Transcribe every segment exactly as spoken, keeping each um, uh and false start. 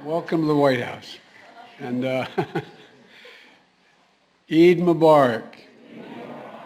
Welcome to the White House. And uh, Eid Mubarak.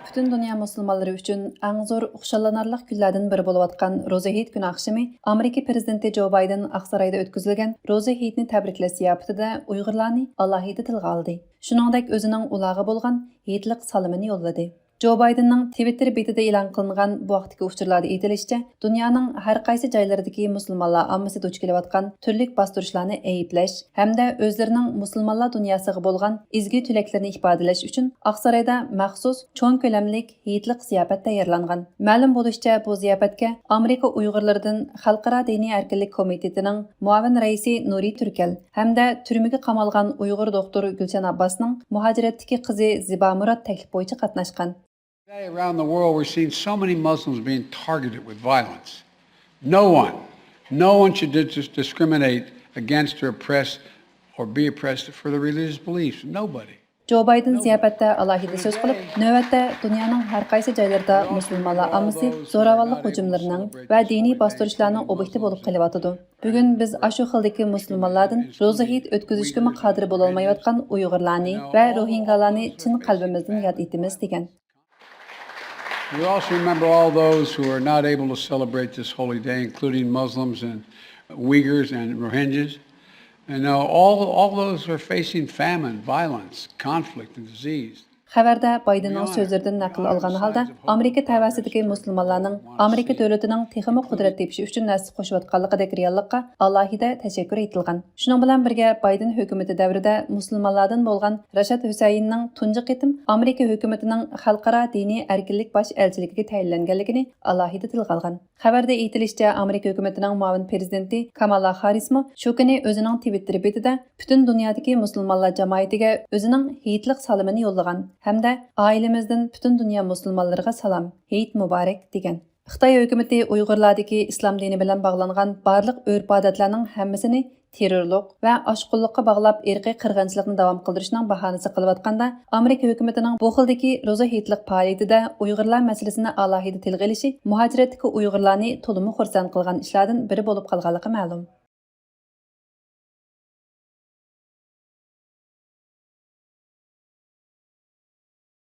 پۈتۈن دۇنيا مۇسۇلمانلىرى ئۈچۈن ئەڭ زور خۇشاللىنارلىق كۈنلەردىن بىرى بولۇۋاتقان روزا ھېيت كۈنى ئاخشىمى ئامېرىكا پىرېزىدېنتى جو بايدېن ئاقسارايدا ئۆتكۈزۈلگەن روزا ھېيتنى تەبرىكلەش زىياپىتىدە ئۇيغۇرلارنى ئالاھىدە تىلغا ئالدى. شۇنىڭدەك ئۆزىنىڭ ئۇلارغا بولغان ھېيتلىق سالىمىنى يوللىدى. جو بايدېننىڭ تىۋىتتېر بېتىدە ئېلان قىلىنغان بۇ ھەقتىكى ئۇچۇرلاردا ئېيتىلىشىچە، دۇنيانىڭ ھەر قايسى جايلىرىدىكى مۇسۇلمانلار ئاممىسى دۇچ كېلىۋاتقان تۈرلۈك باستۇرۇشلارنى ئەيىبلەش ھەمدە ئۆزلىرىنىڭ مۇسۇلمانلار دۇنياسىغا بولغان ئىزگۈ تىلەكلىرىنى ئىپادىلەش ئۈچۈن ئاقسارايدا مەخسۇس چوڭ كۆلەملىك ھېيتلىق زىياپەت تەييارلانغان. مەلۇم بولۇشىچە، بۇ زىياپەتكە ئامېرىكا ئۇيغۇرلىرىدىن خەلقئارا دىنىي ئەركىنلىك كومىتېتىنىڭ مۇئاۋىن رەئىسى نۇرى تۈركەل ھەمدە تۈرمىگە قامالغان ئۇيغۇر دوختۇرى گۈلشەن ئابباسنىڭ مۇھاجىرەتتىكى قىزى زىبا مۇرات تەكلىپ بويىچە قاتناشقان. Today, around the world, we're seeing so many Muslims being targeted with violence. No one, no one should dis- discriminate against or oppress or be oppressed for their religious beliefs. Nobody. جو بايدېن زىياپەتتە ئالاھىدە سۆز قىلىپ، نۆۋەتتە دۇنيانىڭ ھەر قايسى جايلىرىدا مۇسۇلمانلار ئاممىسى زوراۋانلىق ھۇجۇملىرىنىڭ ۋە دىنىي باستۇرۇشلارنىڭ ئوبيېكتى بولۇپ قېلىۋاتىدۇ. بۈگۈن بىز ئاشۇ خىلدىكى مۇسۇلمانلاردىن روزا ھېيت ئۆتكۈزۈشكىمۇ قادىر بولالمايۋاتقان ئۇيغۇرلارنى ۋە روھىنگالارنى چىن قەلبىمىزدىن ياد ئېتىمىز، دېگەن. We also remember all those who are not able to celebrate this holy day, including Muslims and Uyghurs and Rohingyas. And now all, all those are facing famine, violence, conflict, and disease. خەۋەردە بايدېننىڭ سۆزلىرىدىن نەقىل ئالغان ھالدا، ئامېرىكا تەۋەسىدىكى مۇسۇلمانلارنىڭ ئامېرىكا دۆلىتىنىڭ تېخىمۇ قۇدرەت تېپىشى ئۈچۈن ھەسسە قوشۇۋاتقانلىقىدەك رېئاللىققا ئالاھىدە تەشەككۈر ئېيتىلغان. شۇنىڭ بىلەن بىرگە، بايدېن ھۆكۈمىتى دەۋرىدە مۇسۇلمانلاردىن بولغان راشاد ھۈسەيىننىڭ تۇنجى قېتىم ئامېرىكا ھۆكۈمىتىنىڭ خەلقئارا دىنىي ئەركىنلىك باش ئەلچىلىكىگە تەيىنلەنگەنلىكىنى ئالاھىدە تىلغا ئالغان. خەۋەردە ئېيتىلىشىچە، ئامېرىكا ھۆكۈمىتىنىڭ مۇئاۋىن پىرېزىدېنتى كامالا خاررىسمۇ شۇ كۈنى ئۆزىنىڭ تىۋىتتېر بېتىدە پۈتۈن دۇنيادىكى مۇسۇلمانلار جامائىتىگە ئۆزىنىڭ ھېيتلىق سالىمىنى يوللىغان ھەمدە ئائىلىمىزدىن پۈتۈن دۇنيا مۇسۇلمانلىرىغا سالام، ھېيت مۇبارەك، دېگەن. خىتاي ھۆكۈمىتى ئۇيغۇرلاردىكى ئىسلام دىنى بىلەن باغلانغان بارلىق ئۆرپ-ئادەتلەرنىڭ ھەممىسىنى تېررورلۇق ۋە ئاشقۇنلۇققا باغلاپ ئىرقىي قىرغىنچىلىقنى داۋام قىلدۇرۇشنىڭ باھانىسى قىلىۋاتقاندا، ئامېرىكا ھۆكۈمىتىنىڭ بۇ خىلدىكى روزا ھېيتلىق پائالىيىتىدە ئۇيغۇرلار مەسىلىسىنى ئالاھىدە تىلغا ئېلىشى مۇھاجىرەتتىكى ئۇيغۇرلارنى تولىمۇ خۇرسەن قىلغان ئىشلاردىن بىرى بولۇپ قالغانلىقى مەلۇم.